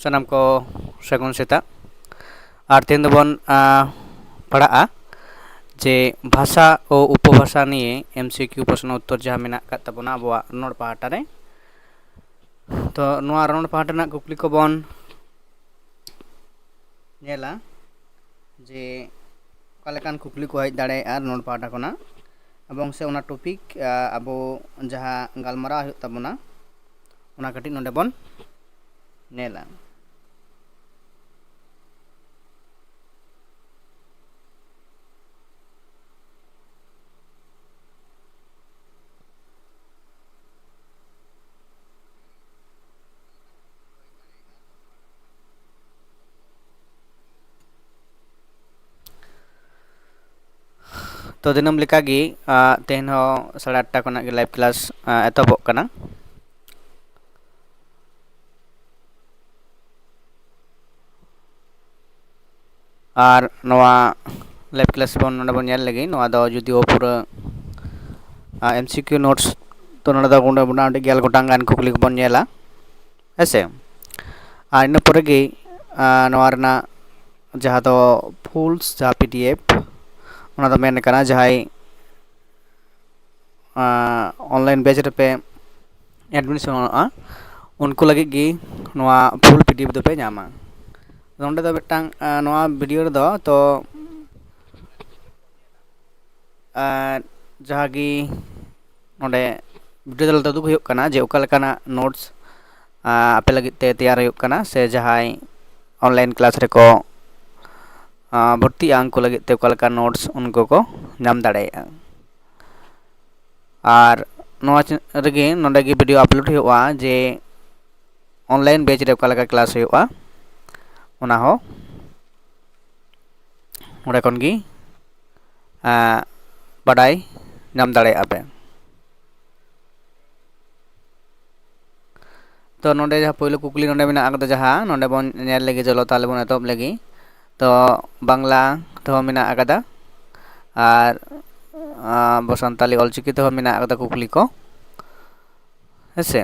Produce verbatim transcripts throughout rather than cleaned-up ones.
ᱥᱟᱱᱟᱢ ᱠᱚ ᱥᱟᱹᱜᱩᱱ ᱥᱮᱛᱟᱜ᱾ ᱟᱨ ᱛᱮᱦᱮᱧ ᱫᱚᱵᱚᱱ, ᱟ, ᱯᱟᱲᱦᱟᱜᱼᱟ ᱡᱮ ᱵᱷᱟᱥᱟ ᱳ ᱩᱯᱚᱵᱷᱟᱥᱟ ᱱᱤᱭᱮ M C Q ᱯᱨᱚᱥᱱᱚ ᱩᱛᱛᱚᱨ ᱡᱟᱦᱟᱸ ᱢᱮᱱᱟᱜ ᱟᱠᱟᱫ ᱛᱟᱵᱚᱱᱟ ᱟᱵᱚᱣᱟᱜ ᱨᱚᱱᱚᱲ ᱯᱟᱦᱴᱟ ᱨᱮ᱾ ᱛᱚ ᱱᱚᱣᱟ ᱨᱚᱱᱚᱲ ᱯᱟᱦᱴᱟ ᱨᱮᱱᱟᱜ ᱠᱩᱠᱞᱤ ᱠᱚᱵᱚᱱ ᱧᱮᱞᱟ ᱡᱮ ᱚᱠᱟ ᱞᱮᱠᱟᱱ ᱠᱩᱠᱞᱤ ᱠᱚ ᱦᱮᱡ ᱫᱟᱲᱮᱭᱟᱜᱼᱟ ᱨᱚᱱᱚᱲ ᱯᱟᱦᱴᱟ ᱠᱷᱚᱱᱟᱜ, ᱮᱵᱚᱝ ᱥᱮ ᱚᱱᱟ topic, ᱟ, ᱟᱵᱚ ᱡᱟᱦᱟᱸ ᱜᱟᱞᱢᱟᱨᱟᱣ ᱦᱩᱭᱩᱜ ᱛᱟᱵᱚᱱᱟ, ᱚᱱᱟ ᱠᱟᱹᱴᱤᱡ ᱱᱚᱰᱮ ᱵᱚᱱ ᱧᱮᱞᱟ᱾ ᱛᱚ ᱫᱤᱱᱟᱹᱢ ᱞᱮᱠᱟᱜᱮ, ᱟ, ᱛᱮᱦᱮᱧ ᱦᱚᱸ ᱥᱟᱲᱮ ᱟᱴᱴᱟ ᱠᱷᱚᱱᱟᱜ ᱜᱮ live class, ᱟ, ᱮᱛᱚᱦᱚᱵᱚᱜ ᱠᱟᱱᱟ᱾ ᱟᱨ ᱱᱚᱣᱟ live class ᱵᱚᱱ ᱱᱚᱰᱮ ᱵᱚᱱ ᱧᱮᱞ ᱞᱮᱜᱮ᱾ ᱱᱚᱣᱟ ᱫᱚ ᱡᱩᱫᱤᱭᱳ ᱯᱩᱨᱟᱹ, ᱟ, M C Q notes, ᱛᱚ ᱱᱚᱰᱮ ᱫᱚ ᱢᱚᱴᱟᱢᱩᱴᱤ ᱜᱮᱞ ᱜᱚᱴᱟᱝ ᱜᱟᱱ ᱠᱩᱠᱞᱤ ᱠᱚᱵᱚᱱ ᱧᱮᱞᱟ, ᱦᱮᱸ ᱥᱮ᱾ ᱟᱨ ᱤᱱᱟᱹ ᱯᱚᱨᱮ ᱜᱮ, ᱟ, ᱱᱚᱣᱟ ᱨᱮᱱᱟᱜ ᱡᱟᱦᱟᱸ ᱫᱚ full ᱡᱟᱦᱟᱸ P D F, ᱚᱱᱟ ᱫᱚ ᱢᱮᱱ ᱠᱟᱱᱟ ᱡᱟᱦᱟᱸᱭ, ᱟ, online batch ᱨᱮᱯᱮ admission ᱚᱜᱼᱟ, ᱩᱱᱠᱩ ᱞᱟᱹᱜᱤᱫ ᱜᱮ ᱱᱚᱣᱟ full P D F ᱫᱚᱯᱮ ᱧᱟᱢᱟ᱾ ᱱᱚᱰᱮ ᱫᱚ ᱢᱤᱫᱴᱟᱝ, ᱟ, ᱱᱚᱣᱟ video ᱨᱮᱫᱚ ᱛᱚ, ᱟ, ᱡᱟᱦᱟᱸ ᱜᱮ ᱱᱚᱰᱮ video ᱛᱟᱞᱟᱛᱮ ᱩᱫᱩᱜ ᱦᱩᱭᱩᱜ ᱠᱟᱱᱟ ᱡᱮ ᱚᱠᱟ ᱞᱮᱠᱟᱱᱟᱜ notes, ᱟ, ᱟᱯᱮ ᱞᱟᱹᱜᱤᱫ ᱛᱮ ᱛᱮᱭᱟᱨ ᱦᱩᱭᱩᱜ ᱠᱟᱱᱟ, ᱥᱮ ᱡᱟᱦᱟᱸᱭ online class ᱨᱮᱠᱚ, ᱟ, ᱵᱷᱚᱨᱛᱤᱜᱼᱟ, ᱩᱱᱠᱩ ᱞᱟᱹᱜᱤᱫ ᱛᱮ ᱚᱠᱟ ᱞᱮᱠᱟ notes ᱩᱱᱠᱩ ᱠᱚ ᱧᱟᱢ ᱫᱟᱲᱮᱭᱟᱜᱼᱟ᱾ ᱟᱨ ᱱᱚᱣᱟ ᱪᱮ-, ᱨᱮᱜᱮ ᱱᱚᱰᱮ ᱜᱮ video upload ᱦᱩᱭᱩᱜᱼᱟ ᱡᱮ online batch ᱨᱮ ᱚᱠᱟ ᱞᱮᱠᱟ class ᱦᱩᱭᱩᱜᱼᱟ, ᱚᱱᱟ ᱦᱚᱸ ᱚᱸᱰᱮ ᱠᱷᱚᱱ ᱜᱮ, ᱟᱸ, ᱵᱟᱰᱟᱭ ᱧᱟᱢ ᱫᱟᱲᱮᱭᱟᱜᱼᱟ ᱯᱮ᱾ ᱛᱚ ᱱᱚᱰᱮ ᱡᱟᱦᱟᱸ ᱯᱳᱭᱞᱳ ᱠᱩᱠᱞᱤ ᱱᱚᱰᱮ ᱢᱮᱱᱟᱜ ᱟᱠᱟᱫᱟ, ᱡᱟᱦᱟᱸ ᱱᱚᱰᱮ ᱵᱚᱱ ᱧᱮᱞ ᱞᱮᱜᱮ, ᱪᱚᱞᱚ ᱛᱟᱦᱚᱞᱮ ᱵᱚᱱ ᱮᱛᱚᱦᱚᱵ ᱞᱮᱜᱮ᱾ ᱛᱚ ᱵᱟᱝᱞᱟ ᱛᱮᱦᱚᱸ ᱢᱮᱱᱟᱜ ᱟᱠᱟᱫᱟ, ᱟᱨ, ᱟᱸ, ᱟᱵᱚ ᱥᱟᱱᱛᱟᱞᱤ ᱚᱞᱪᱤᱠᱤ ᱛᱮᱦᱚᱸ ᱢᱮᱱᱟᱜ ᱟᱠᱟᱫᱟ ᱠᱩᱠᱞᱤ ᱠᱚ, ᱦᱮᱸ ᱥᱮ᱾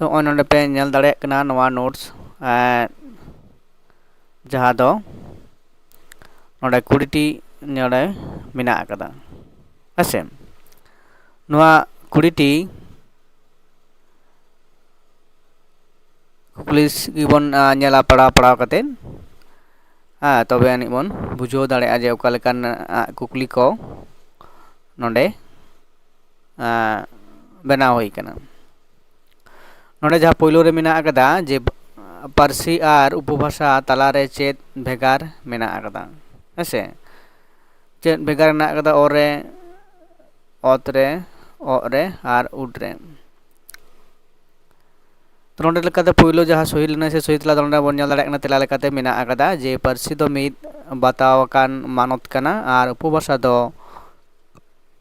ᱛᱚ ᱱᱚᱜᱼᱚᱭ ᱱᱚᱰᱮ ᱯᱮ ᱧᱮᱞ ᱫᱟᱲᱮᱭᱟᱜ ᱠᱟᱱᱟ ᱱᱚᱣᱟ ᱱᱳᱴᱥ, ᱡᱟᱦᱟᱸ ᱫᱚ ᱱᱚᱰᱮ ᱠᱩᱲᱤᱴᱤ ᱱᱚᱰᱮ ᱢᱮᱱᱟᱜ ᱟᱠᱟᱫᱟ᱾ ᱦᱮᱸᱥᱮ, ᱱᱚᱣᱟ ᱠᱩᱲᱤᱴᱤ ᱠᱩᱠᱞᱤ ᱜᱮᱵᱚᱱ ᱧᱮᱞᱟ ᱯᱟᱲᱦᱟᱣ ᱯᱟᱲᱦᱟᱣ ᱠᱟᱛᱮᱫ, ᱦᱮᱸ, ᱛᱚᱵᱮ ᱟᱹᱱᱤᱡ ᱵᱚᱱ ᱵᱩᱡᱷᱟᱹᱣ ᱫᱟᱲᱮᱭᱟᱜᱼᱟ ᱡᱮ ᱚᱠᱟ ᱞᱮᱠᱟᱱ ᱠᱩᱠᱞᱤ ᱠᱚ ᱱᱚᱰᱮ ᱵᱮᱱᱟᱣ ᱦᱩᱭ ᱠᱟᱱᱟ᱾ ᱱᱚᱰᱮ ᱡᱟᱦᱟᱸ ᱯᱳᱭᱞᱳ ᱨᱮ ᱢᱮᱱᱟᱜ ᱟᱠᱟᱫᱟ ᱡᱮ ᱯᱟᱹᱨᱥᱤ ᱟᱨ ᱩᱯᱚᱵᱷᱟᱥᱟ ᱛᱟᱞᱟᱨᱮ ᱪᱮᱫ ᱵᱷᱮᱜᱟᱨ ᱢᱮᱱᱟᱜ ᱟᱠᱟᱫᱟ? ᱦᱮᱸᱥᱮ, ᱪᱮᱫ ᱵᱷᱮᱜᱟᱨ ᱢᱮᱱᱟᱜ ᱟᱠᱟᱫᱟ? ᱚ ᱨᱮ, ᱚᱛ ᱨᱮ, ᱚᱜ ᱨᱮ ᱟᱨ ᱩᱰ ᱨᱮ᱾ ᱛᱚ ᱱᱚᱰᱮ ᱞᱮᱠᱟᱛᱮ ᱯᱳᱭᱞᱳ ᱡᱟᱦᱟᱸ ᱥᱚᱦᱤ ᱞᱮᱱᱟ ᱥᱮ ᱥᱚᱦᱤ ᱛᱮᱞᱟ ᱫᱚ ᱱᱚᱰᱮ ᱵᱚᱱ ᱧᱮᱞ ᱫᱟᱲᱮᱭᱟᱜ ᱠᱟᱱᱟ, ᱛᱮᱞᱟ ᱞᱮᱠᱟᱛᱮ ᱢᱮᱱᱟᱜ ᱟᱠᱟᱫᱟ ᱡᱮ ᱯᱟᱹᱨᱥᱤ ᱫᱚ ᱢᱤᱫ ᱵᱟᱛᱟᱣ ᱟᱠᱟᱱ ᱢᱟᱱᱚᱛ ᱠᱟᱱᱟ ᱟᱨ ᱩᱯᱚᱵᱷᱟᱥᱟ ᱫᱚ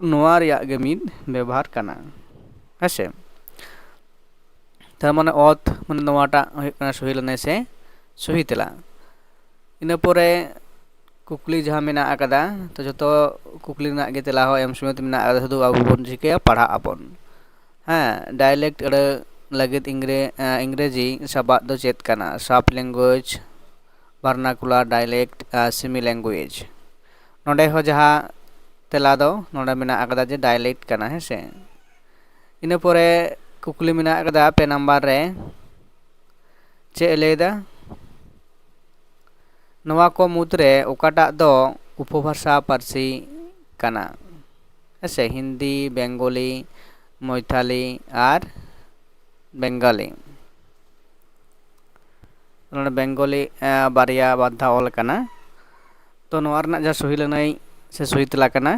ᱱᱚᱣᱟ ᱨᱮᱭᱟᱜ ᱜᱮ ᱢᱤᱫ ᱵᱮᱵᱷᱟᱨ ᱠᱟᱱᱟ᱾ ᱦᱮᱸᱥᱮ, ᱛᱟᱨ ᱢᱟᱱᱮ ᱚᱛ ᱢᱟᱱᱮ ᱱᱚᱣᱟᱴᱟᱜ ᱦᱩᱭᱩᱜ ᱠᱟᱱᱟ ᱥᱚᱦᱤ ᱞᱮᱱᱟ ᱥᱮ ᱥᱚᱦᱤ ᱛᱮᱞᱟ᱾ ᱤᱱᱟᱹ ᱯᱚᱨᱮ ᱠᱩᱠᱞᱤ ᱡᱟᱦᱟᱸ ᱢᱮᱱᱟᱜ ᱟᱠᱟᱫᱟ, ᱛᱚ ᱡᱚᱛᱚ ᱠᱩᱠᱞᱤ ᱨᱮᱱᱟᱜ ᱜᱮ ᱛᱮᱞᱟ ᱦᱚᱸ ᱮᱢ ᱥᱚᱢᱮᱛ ᱢᱮᱱᱟᱜ ᱟᱠᱟᱫᱟ, ᱥᱩᱫᱷᱩ ᱟᱵᱚ ᱵᱚᱱ ᱪᱤᱠᱟᱹᱭᱟ, ᱯᱟᱲᱦᱟᱜ ᱟᱵᱚᱱ᱾ ᱦᱮᱸ, ᱰᱟᱭᱞᱮᱠᱴ ᱟᱹᱲᱟᱹ ᱞᱟᱹᱜᱤᱫ ᱤᱝᱨᱮ-, ᱮ, ᱤᱝᱨᱮᱡᱤ ᱥᱟᱵᱟᱫ ᱫᱚ ᱪᱮᱫ ᱠᱟᱱᱟ? ᱥᱟᱵ ᱞᱮᱝᱜᱩᱭᱮᱡᱽ, ᱵᱷᱟᱨᱱᱟᱠᱩᱞᱟᱨ ᱰᱟᱭᱞᱮᱠᱴ, ᱥᱮᱢᱤ ᱞᱮᱝᱜᱩᱭᱮᱡᱽ᱾ ᱱᱚᱰᱮ ᱦᱚᱸ ᱡᱟᱦᱟᱸ ᱛᱮᱞᱟ ᱫᱚ ᱱᱚᱰᱮ ᱢᱮᱱᱟᱜ ᱟᱠᱟᱫᱟ ᱡᱮ ᱰᱟᱭᱞᱮᱠᱴ ᱠᱟᱱᱟ, ᱦᱮᱸ ᱥᱮ᱾ ᱤᱱᱟᱹ ᱯᱚᱨᱮ ᱠᱩᱠᱞᱤ ᱢᱮᱱᱟᱜ ᱟᱠᱟᱫᱟ ᱯᱮ ᱱᱟᱢᱵᱟᱨ ᱨᱮ, ᱪᱮᱫ ᱮ ᱞᱟᱹᱭᱫᱟ? ᱱᱚᱣᱟ ᱠᱚ ᱢᱩᱫᱽᱨᱮ ᱚᱠᱟᱴᱟᱜ ᱫᱚ ᱩᱯᱚᱵᱷᱟᱥᱟ ᱯᱟᱹᱨᱥᱤ ᱠᱟᱱᱟ? ᱦᱮᱸ ᱥᱮ, ᱦᱤᱱᱫᱤ, ᱵᱮᱝᱜᱚᱞᱤ, ᱢᱚᱭᱛᱷᱟᱞᱤ ᱟᱨ ᱵᱮᱝᱜᱟᱞᱤ᱾ ᱱᱚᱰᱮ ᱵᱮᱝᱜᱚᱞᱤ, ᱮ, ᱵᱟᱨᱭᱟ ᱵᱟᱨ ᱫᱷᱟᱣ ᱚᱞ ᱟᱠᱟᱱᱟ᱾ ᱛᱚ ᱱᱚᱣᱟ ᱨᱮᱱᱟᱜ ᱡᱟᱦᱟᱸ ᱥᱚᱦᱤ ᱞᱟᱹᱱᱟᱹᱭ ᱥᱮ ᱥᱚᱦᱤ ᱛᱮᱞᱟ ᱠᱟᱱᱟ,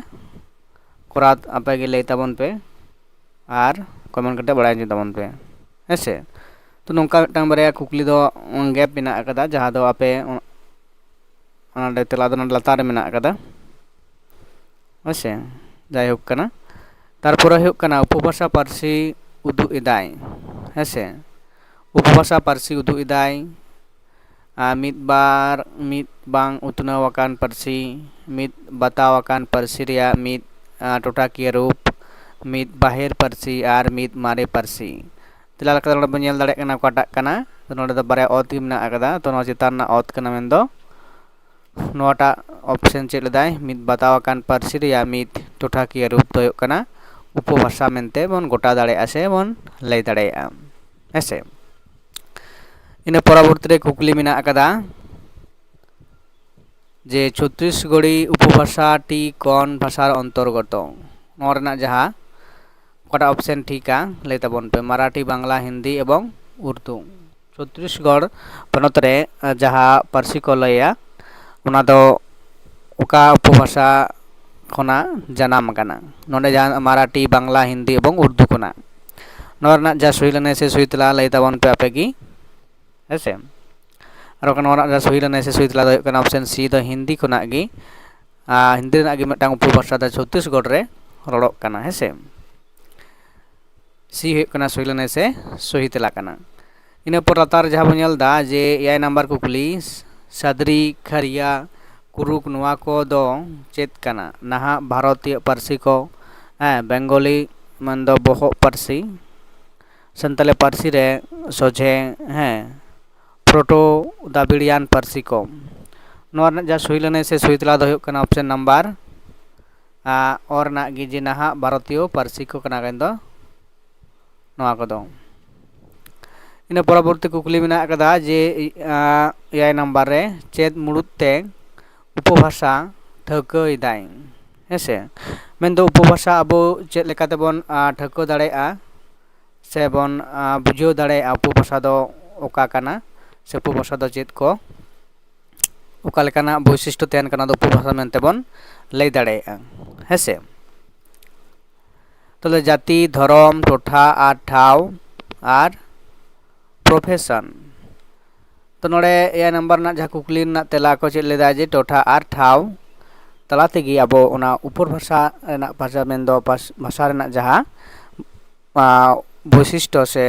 ᱠᱚᱨᱟᱛ ᱟᱯᱮ ᱜᱮ ᱞᱟᱹᱭ ᱛᱟᱵᱚᱱ ᱯᱮ ᱟᱨ ᱠᱚᱢᱮᱱᱴ ᱠᱟᱛᱮ ᱵᱟᱲᱟᱭ ᱦᱚᱪᱚ ᱛᱟᱵᱚᱱ ᱯᱮ, ᱦᱮᱸ ᱥᱮ᱾ ᱛᱚ ᱱᱚᱝᱠᱟ ᱢᱤᱫᱴᱟᱝ ᱵᱟᱨᱭᱟ ᱠᱩᱠᱞᱤ ᱫᱚ ᱜᱮᱯ ᱢᱮᱱᱟᱜ ᱟᱠᱟᱫᱟ, ᱡᱟᱦᱟᱸ ᱫᱚ ᱟᱯᱮ ᱚᱱ-, ᱚᱱᱟ ᱛᱮᱞᱟ ᱫᱚ ᱱᱚᱰᱮ ᱞᱟᱛᱟᱨ ᱨᱮ ᱢᱮᱱᱟᱜ ᱟᱠᱟᱫᱟ, ᱦᱳᱭ ᱥᱮ᱾ ᱡᱟᱭᱦᱳᱠ ᱠᱟᱱᱟ, ᱛᱟᱨᱯᱚᱨᱮ ᱦᱩᱭᱩᱜ ᱠᱟᱱᱟ ᱩᱯᱚᱵᱷᱟᱥᱟ ᱯᱟᱹᱨᱥᱤ ᱩᱫᱩᱜ ᱮᱫᱟᱭ, ᱦᱮᱸ ᱥᱮ᱾ ᱩᱯᱚᱵᱷᱟᱥᱟ ᱯᱟᱹᱨᱥᱤ ᱩᱫᱩᱜ ᱮᱫᱟᱭ, ᱟᱨ ᱢᱤᱫ ᱵᱟᱨ, ᱢᱤᱫ ᱵᱟᱝ ᱩᱛᱱᱟᱹᱣ ᱟᱠᱟᱱ ᱯᱟᱹᱨᱥᱤ, ᱢᱤᱫ ᱵᱟᱛᱟᱣ ᱟᱠᱟᱱ ᱯᱟᱹᱨᱥᱤ ᱨᱮᱭᱟᱜ ᱢᱤᱫ, ᱟᱨ, ᱴᱚᱴᱷᱟᱠᱤᱭᱟᱹ ᱨᱩᱯ, ᱢᱤᱫ ᱵᱟᱦᱮᱨ ᱯᱟᱹᱨᱥᱤ ᱟᱨ ᱢᱤᱫ ᱢᱟᱨᱮ ᱯᱟᱹᱨᱥᱤ᱾ ᱛᱮᱞᱟ ᱞᱮᱠᱟᱛᱮ ᱱᱚᱰᱮ ᱵᱚᱱ ᱧᱮᱞ ᱫᱟᱲᱮᱭᱟᱜ ᱠᱟᱱᱟ ᱚᱠᱟᱴᱟᱜ ᱠᱟᱱᱟ᱾ ᱛᱚ ᱱᱚᱰᱮ ᱫᱚ ᱵᱟᱨᱭᱟ ᱚᱛ ᱜᱮ ᱢᱮᱱᱟᱜ ᱟᱠᱟᱫᱟ᱾ ᱛᱚ ᱱᱚᱣᱟ ᱪᱮᱛᱟᱱ ᱨᱮᱱᱟᱜ ᱚᱛ ᱠᱟᱱᱟ, ᱢᱮᱱᱫᱚ ᱱᱚᱣᱟᱴᱟᱜ ᱚᱯᱥᱮᱱ ᱪᱮᱫ ᱞᱮᱫᱟᱭ, ᱢᱤᱫ ᱵᱟᱛᱟᱣ ᱟᱠᱟᱱ ᱯᱟᱹᱨᱥᱤ ᱨᱮᱭᱟᱜ ᱢᱤᱫ ᱴᱚᱴᱷᱟᱠᱤᱭᱟᱹ ᱨᱩᱯ ᱫᱚ ᱦᱩᱭᱩᱜ ᱠᱟᱱᱟ ᱩᱯᱚᱵᱷᱟᱥᱟ ᱢᱮᱱᱛᱮ ᱵᱚᱱ ᱜᱚᱴᱟ ᱫᱟᱲᱮᱭᱟᱜᱼᱟ ᱥᱮ ᱵᱚᱱ ᱞᱟᱹᱭ ᱫᱟᱲᱮᱭᱟᱜᱼᱟ᱾ ᱦᱮᱸᱥᱮ? ᱤᱱᱟᱹ ᱯᱚᱨᱚᱵᱚᱨᱛᱤ ᱨᱮ ᱠᱩᱠᱞᱤ ᱢᱮᱱᱟᱜ ᱟᱠᱟᱫᱟ ᱡᱮ ᱪᱷᱚᱛᱛᱤᱥᱜᱚᱲᱤ ᱩᱯᱚᱵᱷᱟᱥᱟ ᱴᱤ ᱠᱚᱱ ᱵᱷᱟᱥᱟᱨ ᱚᱱᱛᱚᱨᱜᱚᱛᱚ? ᱱᱚᱣᱟ ᱨᱮᱱᱟᱜ ᱡᱟᱦᱟᱸ ᱚᱠᱟᱴᱟᱜ ᱚᱯᱥᱮᱱ ᱴᱷᱤᱠᱟ, ᱞᱟᱹᱭ ᱛᱟᱵᱚᱱ ᱯᱮ᱾ ᱢᱟᱨᱟᱴᱷᱤ, ᱵᱟᱝᱞᱟ, ᱦᱤᱱᱫᱤ ᱮᱵᱚᱝ ᱩᱨᱫᱩ᱾ ᱪᱷᱚᱛᱛᱤᱥᱜᱚᱲ ᱯᱚᱱᱚᱛ ᱨᱮ ᱡᱟᱦᱟᱸ ᱯᱟᱹᱨᱥᱤ ᱠᱚ ᱞᱟᱹᱭᱟ, ᱚᱱᱟ ᱫᱚ ᱚᱠᱟ ᱩᱯᱚᱵᱷᱟᱥᱟ ᱠᱷᱚᱱᱟᱜ ᱡᱟᱱᱟᱢ ᱟᱠᱟᱱᱟ? ᱱᱚᱰᱮ ᱡᱟᱦᱟᱸ ᱢᱟᱨᱟᱴᱷᱤ, ᱵᱟᱝᱞᱟ, ᱦᱤᱱᱫᱤ ᱮᱵᱚᱝ ᱩᱨᱫᱩ ᱠᱷᱚᱱᱟᱜ᱾ ᱱᱚᱣᱟ ᱨᱮᱱᱟᱜ ᱡᱟᱦᱟᱸ ᱥᱩᱭ ᱞᱟᱹᱱᱟᱹᱭ ᱥᱮ ᱥᱩᱭ ᱛᱮᱞᱟ ᱞᱟᱹᱭ ᱛᱟᱵᱚᱱ ᱯᱮ ᱟᱯᱮ ᱜᱮ, ᱦᱮᱸ ᱥᱮ? ᱟᱨ ᱵᱟᱠᱷᱟᱱ ᱱᱚᱣᱟ ᱨᱮᱱᱟᱜ ᱡᱟᱦᱟᱸ ᱥᱩᱭ ᱞᱟᱹᱱᱟᱹᱭ ᱥᱮ ᱥᱩᱭ ᱛᱮᱞᱟ ᱫᱚ ᱦᱩᱭᱩᱜ ᱠᱟᱱᱟ ᱚᱯᱥᱮᱱ ᱥᱤ ᱫᱚ ᱦᱤᱱᱫᱤ ᱠᱷᱚᱱᱟᱜ ᱜᱮ᱾ ᱟᱨ ᱦᱤᱱᱫᱤ ᱨᱮᱱᱟᱜ ᱜᱮ ᱢᱤᱫᱴᱟᱝ ᱩᱯᱚᱵᱷᱟᱥᱟ ᱫᱚ ᱪᱷᱚᱛᱛᱤᱥᱜᱚᱲ ᱨᱮ ᱨᱚᱲᱚᱜ ᱠᱟᱱᱟ, ᱦᱮᱸ ᱥᱮ? ᱥᱤ ᱦᱩᱭᱩᱜ ᱠᱟᱱᱟ ᱥᱩᱭ ᱞᱟᱹᱱᱟᱹᱭ ᱥᱮ ᱥᱩᱭ ᱛᱮᱞᱟ ᱠᱟᱱᱟ᱾ ᱤᱱᱟᱹ ᱯᱚᱨ ᱞᱟᱛᱟᱨ ᱨᱮ ᱡᱟᱦᱟᱸ ᱵᱚᱱ ᱧᱮᱞ ᱮᱫᱟ ᱡᱮ ᱮᱭᱟᱭ ᱱᱟᱢᱵᱟᱨ ᱠᱩᱠᱞᱤ, ᱥᱟᱫᱽᱨᱤ, ᱠᱷᱟᱨᱤᱭᱟ, ᱠᱩᱨᱩᱠ, ᱱᱚᱣᱟ ᱠᱚᱫᱚ ᱪᱮᱫ ᱠᱟᱱᱟ? ᱱᱟᱦᱟᱜ ᱵᱷᱟᱨᱚᱛᱤᱭᱚ ᱯᱟᱹᱨᱥᱤ ᱠᱚ, ᱦᱮᱸ, ᱵᱮᱝᱜᱚᱞᱤ ᱢᱮᱱᱫᱚ ᱵᱚᱦᱚᱜ ᱯᱟᱹᱨᱥᱤ, ᱥᱟᱱᱛᱟᱞᱤ ᱯᱟᱹᱨᱥᱤ ᱨᱮ ᱥᱚᱡᱷᱮ, ᱦᱮᱸ, ᱯᱨᱳᱴᱳ ᱫᱟᱵᱤᱲᱤᱭᱟᱱ ᱯᱟᱹᱨᱥᱤ ᱠᱚ᱾ ᱱᱚᱣᱟ ᱨᱮᱱᱟᱜ ᱡᱟᱦᱟᱸ ᱥᱩᱭ ᱞᱟᱹᱱᱟᱹᱭ ᱥᱮ ᱥᱩᱭ ᱛᱮᱞᱟ ᱫᱚ ᱦᱩᱭᱩᱜ ᱠᱟᱱᱟ ᱚᱯᱥᱮᱱ ᱱᱟᱢᱵᱟᱨ ᱚ ᱨᱮᱱᱟᱜ ᱜᱮ, ᱡᱮ ᱱᱟᱦᱟᱜ ᱵᱷᱟᱨᱚᱛᱤᱭᱚ ᱯᱟᱹᱨᱥᱤ ᱠᱚ ᱠᱟᱱᱟ ᱠᱤᱱ ᱫᱚ ᱱᱚᱣᱟ ᱠᱚᱫᱚ᱾ ᱤᱱᱟᱹ ᱯᱚᱨᱚᱵᱚᱨᱛᱤ ᱠᱩᱠᱞᱤ ᱢᱮᱱᱟᱜ ᱟᱠᱟᱫᱟ ᱡᱮ, ᱮᱭᱟᱭ ᱱᱟᱢᱵᱟᱨ ᱨᱮ, ᱪᱮᱫ ᱢᱩᱲᱩᱫ ᱛᱮ ᱩᱯᱚᱵᱷᱟᱥᱟ ᱴᱷᱟᱹᱣᱠᱟᱹᱭᱮᱫᱟᱭ? ᱦᱮᱸ ᱥᱮ? ᱢᱮᱱᱫᱚ ᱩᱯᱚᱵᱷᱟᱥᱟ ᱟᱵᱚ ᱪᱮᱫ ᱞᱮᱠᱟ ᱛᱮᱵᱚᱱ, ᱟ, ᱴᱷᱟᱹᱣᱠᱟᱹ ᱫᱟᱲᱮᱭᱟᱜᱼᱟ ᱥᱮ ᱵᱚᱱ, ᱟ, ᱵᱩᱡᱷᱟᱹᱣ ᱫᱟᱲᱮᱭᱟᱜᱼᱟ ᱩᱯᱚᱵᱷᱟᱥᱟ ᱫᱚ ᱚᱠᱟ ᱠᱟᱱᱟ ᱥᱮ ᱩᱯᱚᱵᱷᱟᱥᱟ ᱫᱚ ᱪᱮᱫ ᱠᱚ, ᱚᱠᱟ ᱞᱮᱠᱟᱱᱟᱜ ᱵᱳᱭᱥᱤᱥᱴᱚ ᱛᱟᱦᱮᱱ ᱠᱟᱱᱟ ᱫᱚ ᱩᱯᱚᱵᱷᱟᱥᱟ ᱢᱮᱱᱛᱮ ᱵᱚᱱ ᱞᱟᱹᱭ ᱫᱟᱲᱮᱭᱟᱜᱼᱟ, ᱦᱮᱸ ᱥᱮ? ᱛᱟᱦᱚᱞᱮ ᱡᱟᱹᱛᱤ, ᱫᱷᱚᱨᱚᱢ, ᱴᱚᱴᱷᱟ ᱟᱨ ᱴᱷᱟᱶ ᱟᱨ ᱯᱨᱚᱯᱷᱮᱥᱚᱱ᱾ ᱛᱚ ᱱᱚᱰᱮ ᱮᱭᱟᱭ ᱱᱟᱢᱵᱟᱨ ᱨᱮᱱᱟᱜ ᱡᱟᱦᱟᱸ ᱠᱩᱠᱞᱤ ᱨᱮᱱᱟᱜ ᱛᱮᱞᱟ ᱠᱚ ᱪᱮᱫ ᱞᱮᱫᱟ ᱡᱮ ᱴᱚᱴᱷᱟ ᱟᱨ ᱴᱷᱟᱶ ᱛᱟᱞᱟ ᱛᱮᱜᱮ ᱟᱵᱚ ᱚᱱᱟ ᱩᱯᱚᱵᱷᱟᱥᱟ ᱨᱮᱱᱟᱜ ᱵᱷᱟᱥᱟ ᱢᱮᱱᱫᱚ ᱯᱟᱥ-, ᱵᱷᱟᱥᱟ ᱨᱮᱱᱟᱜ ᱡᱟᱦᱟᱸ, ᱟ, ᱵᱳᱭᱥᱤᱥᱴᱚ ᱥᱮ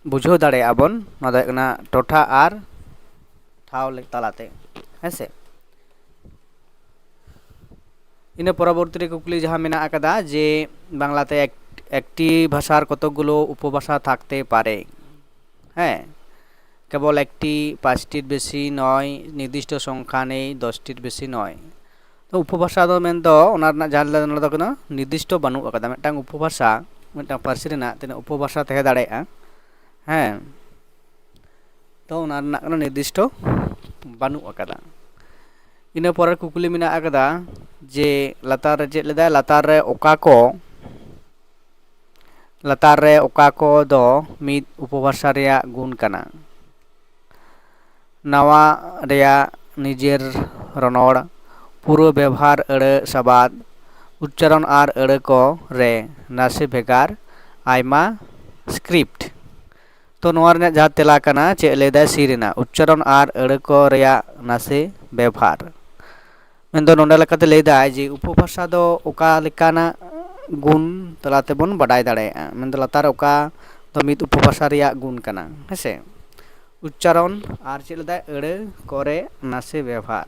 ᱵᱩᱡᱷᱟᱹᱣ ᱫᱟᱲᱮᱭᱟᱜᱼᱟ ᱵᱚᱱ, ᱚᱱᱟ ᱫᱚ ᱦᱩᱭᱩᱜ ᱠᱟᱱᱟ ᱴᱚᱴᱷᱟ ᱟᱨ ᱴᱷᱟᱶ ᱞᱮ-, ᱛᱟᱞᱟᱛᱮ, ᱦᱮᱸ ᱥᱮ? ᱤᱱᱟᱹ ᱯᱚᱨᱚᱵᱚᱨᱛᱤ ᱨᱮ ᱠᱩᱠᱞᱤ ᱡᱟᱦᱟᱸ ᱢᱮᱱᱟᱜ ᱟᱠᱟᱫᱟ ᱡᱮ ᱵᱟᱝᱞᱟᱛᱮ ᱮᱠ-, একটি ভাষার কতগুলো উপভাষা থাকতে পারে? হ্যাঁ, কেবল একটি, পাঁচটির বেশি নয়, নির্দিষ্ট সংখ্যা নেই, দশটির বেশি নয়। ᱛᱚ ᱩᱯᱚᱵᱷᱟᱥᱟ ᱫᱚ ᱢᱮᱱᱫᱚ ᱚᱱᱟ ᱨᱮᱱᱟᱜ ᱡᱟᱦᱟᱸ ᱞᱟᱹᱭ ᱱᱚᱰᱮ ᱫᱚ ᱠᱟᱱᱟ, ᱱᱤᱨᱫᱤᱥᱴᱚ ᱵᱟᱹᱱᱩᱜ ᱟᱠᱟᱫᱟ᱾ ᱢᱤᱫᱴᱟᱝ ᱩᱯᱚᱵᱷᱟᱥᱟ, ᱢᱤᱫᱴᱟᱝ ᱯᱟᱹᱨᱥᱤ ᱨᱮᱱᱟᱜ ᱛᱤᱱᱟᱹᱜ ᱩᱯᱚᱵᱷᱟᱥᱟ ᱛᱟᱦᱮᱸ ᱫᱟᱲᱮᱭᱟᱜᱼᱟ, ᱦᱮᱸ, ᱛᱚ ᱚᱱᱟ ᱨᱮᱱᱟᱜ ᱠᱳᱱᱳ ᱱᱤᱨᱫᱤᱥᱴᱚ ᱵᱟᱹᱱᱩᱜ ᱟᱠᱟᱫᱟ᱾ ᱤᱱᱟᱹ ᱯᱚᱨᱮ ᱠᱩᱠᱞᱤ ᱢᱮᱱᱟᱜ ᱟᱠᱟᱫᱟ ᱡᱮ ᱞᱟᱛᱟᱨ ᱨᱮ ᱪᱮᱫ ᱞᱮᱫᱟᱭ, ᱞᱟᱛᱟᱨ ᱨᱮ ᱚᱠᱟ ᱠᱚ, ᱞᱟᱛᱟᱨ ᱨᱮ ᱚᱠᱟ ᱠᱚ ᱫᱚ ᱢᱤᱫ ᱩᱯᱚᱵᱷᱟᱥᱟ ᱨᱮᱭᱟᱜ ᱜᱩᱱ ᱠᱟᱱᱟ? ᱱᱟᱣᱟ ᱨᱮᱭᱟᱜ ᱱᱤᱡᱮᱨ ᱨᱚᱱᱚᱲ, ᱯᱩᱨᱟᱹ ᱵᱮᱵᱷᱟᱨ ᱟᱹᱲᱟᱹ ᱥᱟᱵᱟᱫ, ᱩᱪᱪᱟᱨᱚᱱ ᱟᱨ ᱟᱹᱲᱟᱹ ᱠᱚ ᱨᱮ ᱱᱟᱥᱮ ᱵᱷᱮᱜᱟᱨ, ᱟᱭᱢᱟ ᱥᱠᱨᱤᱯᱴ᱾ ᱛᱚ ᱱᱚᱣᱟ ᱨᱮᱱᱟᱜ ᱡᱟᱦᱟᱸ ᱛᱮᱞᱟ ᱠᱟᱱᱟ, ᱪᱮᱫ ᱞᱟᱹᱭᱫᱟᱭ? ᱥᱤ ᱨᱮᱱᱟᱜ ᱩᱪᱪᱟᱨᱚᱱ ᱟᱨ ᱟᱹᱲᱟᱹ ᱠᱚ ᱨᱮᱭᱟᱜ ᱱᱟᱥᱮ ᱵᱮᱵᱷᱟᱨ᱾ ᱢᱮᱱᱫᱚ ᱱᱚᱰᱮ ᱞᱮᱠᱟᱛᱮ ᱞᱟᱹᱭᱫᱟᱭ ᱡᱮ ᱩᱯᱚᱵᱷᱟᱥᱟ ᱫᱚ ᱚᱠᱟ ᱞᱮᱠᱟᱱᱟᱜ ᱜᱩᱱ ᱛᱟᱞᱟ ᱛᱮᱵᱚᱱ ᱵᱟᱰᱟᱭ ᱫᱟᱲᱮᱭᱟᱜᱼᱟ᱾ ᱢᱮᱱᱫᱚ ᱞᱟᱛᱟᱨ ᱚᱠᱟ ᱫᱚ ᱢᱤᱫ ᱩᱯᱚᱵᱷᱟᱥᱟ ᱨᱮᱭᱟᱜ ᱜᱩᱱ ᱠᱟᱱᱟ, ᱦᱮᱸᱥᱮ? ᱩᱪᱪᱟᱨᱚᱱ ᱟᱨ ᱪᱮᱫ ᱞᱮᱫᱟᱭ? ᱟᱹᱲᱟᱹ ᱠᱚᱨᱮ ᱱᱟᱥᱮ ᱵᱮᱵᱷᱟᱨ᱾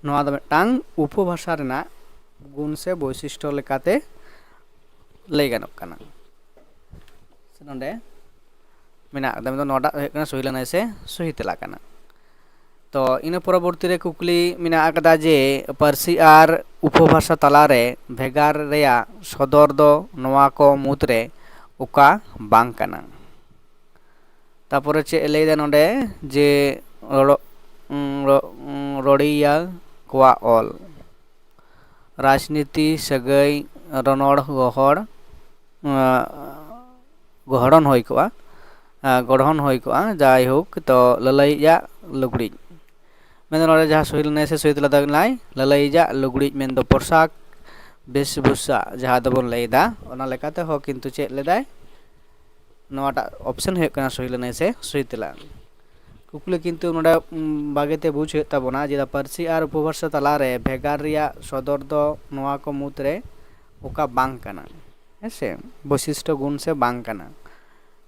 ᱱᱚᱣᱟ ᱫᱚ ᱢᱤᱫᱴᱟᱝ ᱩᱯᱚᱵᱷᱟᱥᱟ ᱨᱮᱱᱟᱜ ᱜᱩᱱ ᱥᱮ ᱵᱳᱭᱥᱤᱥᱴᱚ ᱞᱮᱠᱟᱛᱮ ᱞᱟᱹᱭ ᱜᱟᱱᱚᱜ ᱠᱟᱱᱟ᱾ ᱥᱮ ᱱᱚᱰᱮ ᱢᱮᱱᱟᱜ ᱟᱠᱟᱫᱟ, ᱢᱮᱱᱫᱚ ᱱᱚᱣᱟᱴᱟᱜ ᱦᱩᱭᱩᱜ ᱠᱟᱱᱟ ᱥᱩᱭ ᱞᱟᱹᱱᱟᱹᱭ ᱥᱮ ᱥᱩᱦᱤ ᱛᱮᱞᱟ ᱠᱟᱱᱟ᱾ ᱛᱚ ᱤᱱᱟᱹ ᱯᱚᱨᱚᱵᱚᱨᱛᱤ ᱨᱮ ᱠᱩᱠᱞᱤ ᱢᱮᱱᱟᱜ ᱟᱠᱟᱫᱟ ᱡᱮ ᱯᱟᱹᱨᱥᱤ ᱟᱨ ᱩᱯᱚᱵᱷᱟᱥᱟ ᱛᱟᱞᱟᱨᱮ ᱵᱷᱮᱜᱟᱨ ᱨᱮᱭᱟᱜ ᱥᱚᱫᱚᱨ ᱫᱚ ᱱᱚᱣᱟ ᱠᱚ ᱢᱩᱫᱽᱨᱮ ᱚᱠᱟ ᱵᱟᱝ ᱠᱟᱱᱟ? ᱛᱟᱯᱚᱨᱮ ᱪᱮᱫ ᱮ ᱞᱟᱹᱭᱫᱟ ᱱᱚᱰᱮ ᱡᱮ ᱨᱚᱲᱚ-, ᱩᱸ, ᱨᱚ-, ᱩᱸ, ᱨᱚᱲᱤᱭᱟᱹ ᱠᱚᱣᱟᱜ ᱚᱞ, ᱨᱟᱡᱽᱱᱤᱛᱤ, ᱥᱟᱹᱜᱟᱹᱭ, ᱨᱚᱱᱚᱲ, ᱜᱚᱦᱚᱲ, ᱩᱸ, ᱜᱚᱦᱚᱲᱚᱱ ᱦᱩᱭ ᱠᱚᱜᱼᱟ, ᱟᱸ, ᱜᱚᱲᱦᱚᱱ ᱦᱩᱭ ᱠᱚᱜᱼᱟ, ᱡᱟᱭᱦᱳᱠ, ᱛᱚ ᱞᱟᱹᱞᱟᱹᱭᱤᱡᱟᱜ ᱞᱩᱜᱽᱲᱤᱡ᱾ ᱢᱮᱱᱫᱚ ᱱᱚᱰᱮ ᱡᱟᱦᱟᱸ ᱥᱩᱭ ᱞᱟᱹᱱᱟᱹᱭ ᱥᱮ ᱥᱩᱭ ᱛᱮᱞᱟ ᱫᱚ ᱠᱟᱱᱟᱭ ᱞᱟᱹᱞᱟᱹᱭᱤᱡᱟᱜ ᱞᱩᱜᱽᱲᱤᱡ, ᱢᱮᱱᱫᱚ ᱯᱳᱥᱟᱠ, ᱵᱮᱥᱵᱷᱩᱥᱟ ᱡᱟᱦᱟᱸ ᱫᱚᱵᱚᱱ ᱞᱟᱹᱭᱫᱟ, ᱚᱱᱟ ᱞᱮᱠᱟᱛᱮ ᱦᱚᱸ ᱠᱤᱱᱛᱩ ᱪᱮᱫ ᱞᱮᱫᱟᱭ? ᱱᱚᱣᱟᱴᱟᱜ ᱚᱯᱥᱮᱱ ᱦᱩᱭᱩᱜ ᱠᱟᱱᱟ ᱥᱩᱭ ᱞᱟᱹᱱᱟᱹᱭ ᱥᱮ ᱥᱩᱭ ᱛᱮᱞᱟ᱾ ᱠᱩᱠᱞᱤ ᱠᱤᱱᱛᱩ ᱱᱚᱰᱮ, ᱩᱢ, ᱵᱷᱟᱜᱮ ᱛᱮ ᱵᱩᱡᱽ ᱦᱩᱭᱩᱜ ᱛᱟᱵᱚᱱᱟ ᱡᱮ ᱯᱟᱹᱨᱥᱤ ᱟᱨ ᱩᱯᱚᱵᱷᱟᱥᱟ ᱛᱟᱞᱟᱨᱮ ᱵᱷᱮᱜᱟᱨ ᱨᱮᱭᱟᱜ ᱥᱚᱫᱚᱨ ᱫᱚ ᱱᱚᱣᱟ ᱠᱚ ᱢᱩᱫᱽᱨᱮ ᱚᱠᱟ ᱵᱟᱝ ᱠᱟᱱᱟ, ᱦᱮᱸ ᱥᱮ, ᱵᱳᱭᱥᱤᱥᱴᱚ ᱜᱩᱱ ᱥᱮ ᱵᱟᱝ ᱠᱟᱱᱟ᱾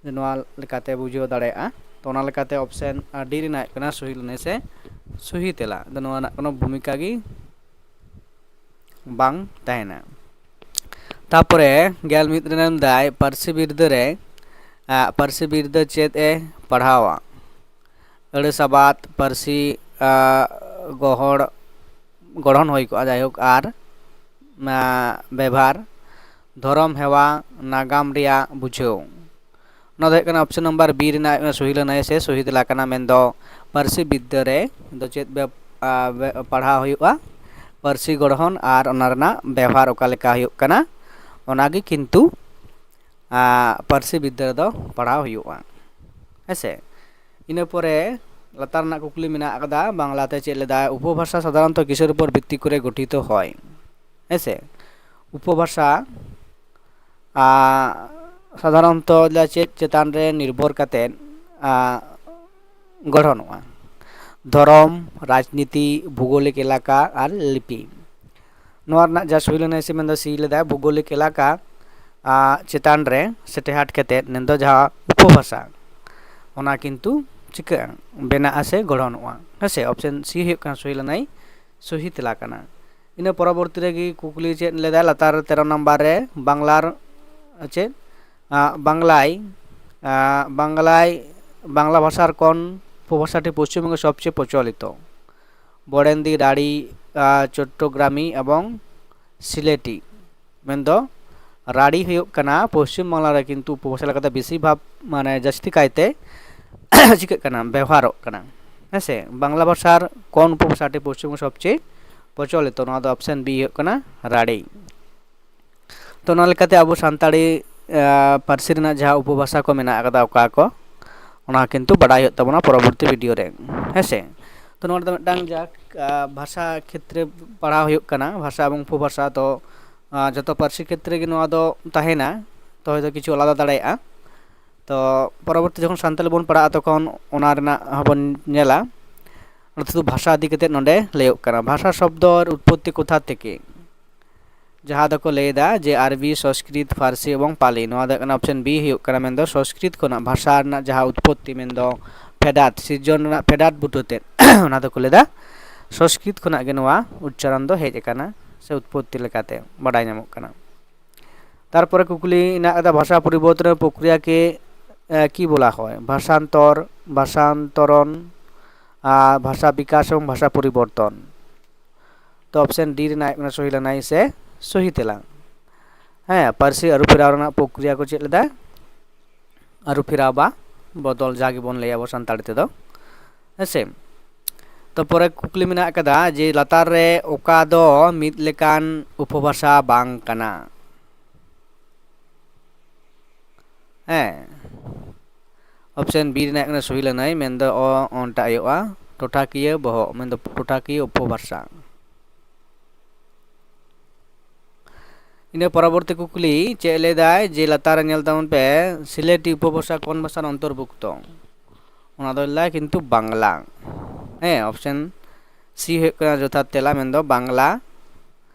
ᱡᱮ ᱱᱚᱣᱟ ᱞᱮᱠᱟᱛᱮ ᱵᱩᱡᱷᱟᱹᱣ ᱫᱟᱲᱮᱭᱟᱜᱼᱟ᱾ ᱛᱚ ᱚᱱᱟ ᱞᱮᱠᱟᱛᱮ ᱚᱯᱥᱮᱱ ᱰᱤ ᱨᱮᱱᱟᱜ ᱦᱩᱭᱩᱜ ᱠᱟᱱᱟ ᱥᱩᱦᱤ ᱞᱟᱹᱱᱟᱹᱭ ᱥᱮ ᱥᱩᱦᱤ ᱛᱮᱞᱟ᱾ ᱟᱫᱚ ᱱᱚᱣᱟ ᱨᱮᱱᱟᱜ ᱠᱳᱱᱳ ᱵᱷᱩᱢᱤᱠᱟ ᱜᱮ ᱵᱟᱝ ᱛᱟᱦᱮᱱᱟ᱾ ᱛᱟᱯᱚᱨᱮ ᱜᱮᱞ ᱢᱤᱫ ᱨᱮ ᱢᱮᱱᱫᱟᱭ ᱯᱟᱹᱨᱥᱤ ᱵᱤᱨᱫᱟᱹ ᱨᱮ, ᱟᱜ, ᱯᱟᱹᱨᱥᱤ ᱵᱤᱨᱫᱟᱹ ᱪᱮᱫ ᱮ ᱯᱟᱲᱦᱟᱣᱟ? ᱟᱹᱲᱟᱹ ᱥᱟᱵᱟᱫ, ᱯᱟᱹᱨᱥᱤ, ᱟᱜ, ᱜᱚᱦᱚᱲ, ᱜᱚᱲᱦᱚᱱ ᱦᱩᱭ ᱠᱚᱜᱼᱟ, ᱡᱟᱭᱦᱳᱠ, ᱟᱨ, ᱟᱜ, ᱵᱮᱵᱷᱟᱨ, ᱫᱷᱚᱨᱚᱢ ᱦᱮᱣᱟ, ᱱᱟᱜᱟᱢ ᱨᱮᱭᱟᱜ ᱵᱩᱡᱷᱟᱹᱣ᱾ ᱱᱚᱣᱟ ᱫᱚ ᱦᱩᱭᱩᱜ ᱠᱟᱱᱟ option number B ᱨᱮᱱᱟᱜ ᱥᱚᱦᱤ ᱞᱟᱹᱱᱟᱹᱭ ᱥᱮ ᱥᱚᱦᱤ ᱛᱮᱞᱟ ᱠᱟᱱᱟ, ᱢᱮᱱᱫᱚ ᱯᱟᱹᱨᱥᱤ ᱵᱤᱫᱽᱫᱟᱹ ᱨᱮ ᱫᱚ ᱪᱮᱫ ᱵᱮᱯ-, ᱟ, ᱵᱮ-, ᱯᱟᱲᱦᱟᱣ ᱦᱩᱭᱩᱜᱼᱟ? ᱯᱟᱹᱨᱥᱤ ᱜᱚᱲᱦᱚᱱ ᱟᱨ ᱚᱱᱟ ᱨᱮᱱᱟᱜ ᱵᱮᱣᱦᱟᱨ ᱚᱠᱟ ᱞᱮᱠᱟ ᱦᱩᱭᱩᱜ ᱠᱟᱱᱟ, ᱚᱱᱟᱜᱮ ᱠᱤᱱᱛᱩ, ᱟ, ᱯᱟᱹᱨᱥᱤ ᱵᱤᱫᱽᱫᱟᱹ ᱨᱮᱫᱚ ᱯᱟᱲᱦᱟᱣ ᱦᱩᱭᱩᱜᱼᱟ᱾ ᱦᱮᱸᱥᱮ? ᱤᱱᱟᱹ ᱯᱚᱨᱮ ᱞᱟᱛᱟᱨ ᱨᱮᱱᱟᱜ ᱠᱩᱠᱞᱤ ᱢᱮᱱᱟᱜ ᱟᱠᱟᱫᱟ, ᱵᱟᱝᱞᱟᱛᱮ ᱪᱮᱫ ᱞᱮᱫᱟᱭ? উপভাষা সাধারণত কিসের উপর ভিত্তি করে গঠিত হয়? ᱦᱮᱸᱥᱮ? উপভাষা, ᱟ, ᱥᱟᱫᱷᱟᱨᱚᱱᱛᱚ ᱪᱮᱫ ᱪᱮᱛᱟᱱ ᱨᱮ ᱱᱤᱨᱵᱷᱚᱨ ᱠᱟᱛᱮᱫ, ᱟ, ᱜᱚᱲᱦᱚᱱᱚᱜᱼᱟ? ᱫᱷᱚᱨᱚᱢ, ᱨᱟᱡᱽᱱᱤᱛᱤ, ᱵᱷᱩᱜᱳᱞᱤᱠ ᱮᱞᱟᱠᱟ ᱟᱨ ᱞᱤᱯᱤ᱾ ᱱᱚᱣᱟ ᱨᱮᱱᱟᱜ ᱡᱟ ᱥᱚᱦᱤ ᱞᱟᱹᱱᱟᱹᱭ ᱥᱮ ᱢᱮᱱᱫᱚ C ᱞᱮᱫᱟᱭ, ᱵᱷᱩᱜᱳᱞᱤᱠ ᱮᱞᱟᱠᱟ, ᱟ, ᱪᱮᱛᱟᱱ ᱨᱮ ᱥᱮ ᱴᱮᱦᱟᱴ ᱠᱟᱛᱮᱫ ᱢᱮᱱᱫᱚ ᱡᱟᱦᱟᱸ ᱩᱯᱚᱵᱷᱟᱥᱟ, ᱚᱱᱟ ᱠᱤᱱᱛᱩ ᱪᱤᱠᱟᱹᱜᱼᱟ? ᱵᱮᱱᱟᱜᱼᱟ ᱥᱮ ᱜᱚᱲᱦᱚᱱᱚᱜᱼᱟ᱾ ᱦᱮᱸ ᱥᱮ? Option C ᱦᱩᱭᱩᱜ ᱠᱟᱱᱟ ᱥᱚᱦᱤ ᱞᱟᱹᱱᱟᱹᱭ, ᱥᱚᱦᱤ ᱛᱮᱞᱟ ᱠᱟᱱᱟ᱾ ᱤᱱᱟᱹ ᱯᱚᱨᱚᱵᱚᱨᱛᱤ ᱨᱮᱜᱮ ᱠᱩᱠᱞᱤ ᱪᱮᱫ ᱞᱮᱫᱟᱭ, ᱞᱟᱛᱟᱨ ᱛᱮᱨᱚ ᱱᱟᱢᱵᱟᱨ ᱨᱮ ᱵᱟᱝᱞᱟᱨ ᱪᱮᱫ, ᱟ, ᱵᱟᱝᱞᱟᱭ, ᱟ, ᱵᱟᱝᱞᱟᱭ, ᱵᱟᱝᱞᱟ ᱵᱷᱟᱥᱟᱨ ᱠᱚᱱ ᱩᱯᱚᱵᱷᱟᱥᱟᱴᱤ ᱯᱚᱥᱪᱤᱢᱵᱚᱝᱜᱚ ᱥᱚᱵᱪᱮᱭᱮ ᱯᱨᱚᱪᱚᱞᱤᱛᱚ? ᱵᱚᱲᱮᱱᱫᱤ, ᱨᱟᱲᱤ, ᱟ, ᱪᱚᱴᱴᱚᱜᱨᱟᱢᱤ ᱮᱵᱚᱝ ᱥᱤᱞᱮᱴᱤ᱾ ᱢᱮᱱᱫᱚ ᱨᱟᱲᱤ ᱦᱩᱭᱩᱜ ᱠᱟᱱᱟ ᱯᱚᱥᱪᱤᱢ ᱵᱟᱝᱞᱟ ᱨᱮ ᱠᱤᱱᱛᱩ ᱩᱯᱚᱵᱷᱟᱥᱟ ᱞᱮᱠᱟᱛᱮ ᱵᱮᱥᱤᱨ ᱵᱷᱟᱜᱽ, ᱢᱟᱱᱮ, ᱡᱟᱹᱥᱛᱤ ᱠᱟᱭᱛᱮ ᱪᱤᱠᱟᱹᱜ ᱠᱟᱱᱟ, ᱵᱮᱣᱦᱟᱨᱚᱜ ᱠᱟᱱᱟ᱾ ᱦᱮᱸ ᱥᱮ? ᱵᱟᱝᱞᱟ ᱵᱷᱟᱥᱟᱨ ᱠᱚᱱ ᱩᱯᱚᱵᱷᱟᱥᱟᱴᱤ ᱯᱚᱥᱪᱤᱢᱵᱚᱝᱜᱚ ᱥᱚᱵᱪᱮᱭᱮ ᱯᱨᱚᱪᱚᱞᱤᱛᱚ? ᱱᱚᱣᱟ ᱫᱚ option B ᱦᱩᱭᱩᱜ ᱠᱟᱱᱟ, ᱨᱟᱲᱤ᱾ ᱛᱚ, ᱚᱱᱟ ᱞᱮᱠᱟᱛᱮ ᱟᱵᱚ ᱥᱟᱱᱛᱟᱲᱤ, ᱟ, ᱯᱟᱹᱨᱥᱤ ᱨᱮᱱᱟᱜ ᱡᱟᱦᱟᱸ ᱩᱯᱚᱵᱷᱟᱥᱟ ᱠᱚ ᱢᱮᱱᱟᱜ ᱟᱠᱟᱫᱟ, ᱚᱠᱟ ᱠᱚ, ᱚᱱᱟ ᱠᱤᱱᱛᱩ ᱵᱟᱰᱟᱭ ᱦᱩᱭᱩᱜ ᱛᱟᱵᱚᱱᱟ ᱯᱚᱨᱚᱵᱚᱨᱛᱤ video ᱨᱮ᱾ ᱦᱮᱸ ᱥᱮ? ᱛᱚ, ᱱᱚᱣᱟ ᱫᱚ ᱢᱤᱫᱴᱟᱝ ᱡᱟᱠ, ᱟ, ᱵᱷᱟᱥᱟ ᱠᱷᱮᱛᱨᱮ ᱯᱟᱲᱦᱟᱣ ᱦᱩᱭᱩᱜ ᱠᱟᱱᱟ, ᱵᱷᱟᱥᱟ ᱮᱵᱚᱝ ᱩᱯᱚᱵᱷᱟᱥᱟ᱾ ᱛᱚ, ᱟ, ᱡᱚᱛᱚ ᱯᱟᱹᱨᱥᱤ ᱠᱷᱮᱛᱨᱮ ᱜᱮ ᱱᱚᱣᱟ ᱫᱚ ᱛᱟᱦᱮᱱᱟ, ᱛᱚ ᱦᱚᱭᱛᱳ ᱠᱤᱪᱷᱩ ᱟᱞᱟᱫᱟ ᱫᱟᱲᱮᱭᱟᱜᱼᱟ᱾ ᱛᱚ, ᱯᱚᱨᱚᱵᱚᱨᱛᱤ ᱡᱚᱠᱷᱚᱱ ᱥᱟᱱᱛᱟᱲᱤ ᱵᱚᱱ ᱯᱟᱲᱦᱟᱜᱼᱟ, ᱛᱚᱠᱷᱚᱱ ᱚᱱᱟ ᱨᱮᱱᱟᱜ ᱦᱚᱸᱵᱚᱱ ᱧᱮᱞᱟ᱾ ᱚᱱᱟ ᱥᱩᱫᱷᱩ ᱵᱷᱟᱥᱟ ᱤᱫᱤ ᱠᱟᱛᱮᱫ ᱱᱚᱰᱮ ᱞᱟᱹᱭᱚᱜ ᱠᱟᱱᱟ, ᱵᱷᱟᱥᱟ ᱥᱚᱵᱫᱚ ᱩᱛᱯᱚᱛᱛᱤ ᱠᱳᱛᱷᱟ ᱛᱷᱮᱠᱮ? ᱡᱟᱦᱟᱸ ᱫᱚᱠᱚ ᱞᱟᱹᱭᱫᱟ ᱡᱮ ᱟᱨᱵᱤ, ᱥᱚᱸᱥᱠᱨᱤᱛ, ᱯᱷᱟᱨᱥᱤ ᱮᱵᱚᱝ ᱯᱟᱞᱤ᱾ ᱱᱚᱣᱟ ᱫᱚ ᱦᱩᱭᱩᱜ ᱠᱟᱱᱟ option B ᱦᱩᱭᱩᱜ ᱠᱟᱱᱟ, ᱢᱮᱱᱫᱚ ᱥᱚᱸᱥᱠᱨᱤᱛ ᱠᱷᱚᱱᱟᱜ ᱵᱷᱟᱥᱟ ᱨᱮᱱᱟᱜ ᱡᱟᱦᱟᱸ ᱩᱛᱯᱚᱛᱛᱤ, ᱢᱮᱱᱫᱚ ᱯᱷᱮᱰᱟᱛ, ᱥᱤᱨᱡᱚᱱ ᱨᱮᱱᱟᱜ ᱯᱷᱮᱰᱟᱛ ᱵᱩᱴᱟᱹᱛᱮ, ᱚᱱᱟ ᱫᱚᱠᱚ ᱞᱟᱹᱭᱫᱟ ᱥᱚᱸᱥᱠᱨᱤᱛ ᱠᱷᱚᱱᱟᱜ ᱜᱮ ᱱᱚᱣᱟ ᱩᱪᱪᱟᱨᱚᱱ ᱫᱚ ᱦᱮᱡ ᱟᱠᱟᱱᱟ ᱥᱮ ᱩᱛᱯᱚᱛᱛᱤ ᱞᱮᱠᱟᱛᱮ ᱵᱟᱰᱟᱭ ᱧᱟᱢᱚᱜ ᱠᱟᱱᱟ᱾ তারপরে কুকুলি ᱢᱮᱱᱟᱜ ᱟᱠᱟᱫᱟ, ভাষা পরিবর্তনের প্রক্রিয়াকে কি বলা হয়? ভাষান্তর, ভাষান্তরণ, ᱟᱨ ᱵᱷᱟᱥᱟ ᱵᱤᱠᱟᱥ ᱮᱵᱚᱝ ᱵᱷᱟᱥᱟ ᱯᱚᱨᱤᱵᱚᱨᱛᱚᱱ᱾ ᱛᱚ ᱚᱯᱥᱮᱱ ᱰᱤ ᱨᱮᱱᱟᱜ ᱦᱩᱭᱩᱜ ᱠᱟᱱᱟ ᱥᱚᱦᱤ ᱞᱟᱹᱱᱟᱹᱭ ᱥᱮ ᱥᱚᱦᱤ ᱛᱮᱞᱟ᱾ ᱦᱮᱸ, ᱯᱟᱹᱨᱥᱤ ᱟᱹᱨᱩ ᱯᱷᱮᱨᱟᱣ ᱨᱮᱱᱟᱜ ᱯᱨᱚᱠᱨᱤᱭᱟ ᱠᱚ ᱪᱮᱫ ᱞᱮᱫᱟ? ᱟᱹᱨᱩ ᱯᱷᱮᱨᱟᱣ ᱵᱟ ᱵᱚᱫᱚᱞ, ᱡᱟ ᱜᱮᱵᱚᱱ ᱞᱟᱹᱭᱟ ᱟᱵᱚ ᱥᱟᱱᱛᱟᱲᱤ ᱛᱮᱫᱚ, ᱦᱮᱸ ᱥᱮ᱾ ᱛᱚ ᱯᱚᱨᱮ ᱠᱩᱠᱞᱤ ᱢᱮᱱᱟᱜ ᱟᱠᱟᱫᱟ ᱡᱮ ᱞᱟᱛᱟᱨ ᱨᱮ ᱚᱠᱟ ᱫᱚ ᱢᱤᱫ ᱞᱮᱠᱟᱱ ᱩᱯᱚᱵᱷᱟᱥᱟ ᱵᱟᱝ ᱠᱟᱱᱟ? ᱦᱮᱸ, ᱚᱯᱥᱮᱱ ᱵᱤ ᱨᱮᱱᱟᱜ ᱠᱟᱱᱟ ᱥᱚᱦᱤ ᱞᱟᱹᱱᱟᱹᱭ, ᱢᱮᱱᱫᱚ ᱚ ᱚᱱᱴᱟᱜ ᱦᱩᱭᱩᱜᱼᱟ ᱴᱚᱴᱷᱟᱠᱤᱭᱟᱹ ᱵᱚᱦᱚᱜ, ᱢᱮᱱᱫᱚ ᱴᱚᱴᱷᱟᱠᱤᱭᱟᱹ ᱩᱯᱚᱵᱷᱟᱥᱟ᱾ ᱤᱱᱟᱹ ᱯᱚᱨᱚᱵᱚᱨᱛᱤ ᱠᱩᱠᱞᱤ ᱪᱮᱫ ᱞᱟᱹᱭᱫᱟᱭ ᱡᱮ ᱞᱟᱛᱟᱨ ᱨᱮ ᱧᱮᱞ ᱛᱟᱵᱚᱱ ᱯᱮ, ᱥᱤᱞᱮᱴᱤ ᱩᱯᱚᱵᱷᱟᱥᱟ ᱠᱚᱱ ᱵᱷᱟᱥᱟᱨ ᱚᱱᱛᱚᱨᱵᱷᱩᱠᱛᱚ? ᱚᱱᱟ ᱫᱚ ᱞᱟᱹᱭ ᱠᱤᱱᱛᱩ ᱵᱟᱝᱞᱟ᱾ ᱦᱮᱸ, ᱚᱯᱥᱮᱱ ᱥᱤ ᱦᱩᱭᱩᱜ ᱠᱟᱱᱟ ᱡᱚᱛᱷᱟᱛ ᱛᱮᱞᱟ, ᱢᱮᱱᱫᱚ ᱵᱟᱝᱞᱟ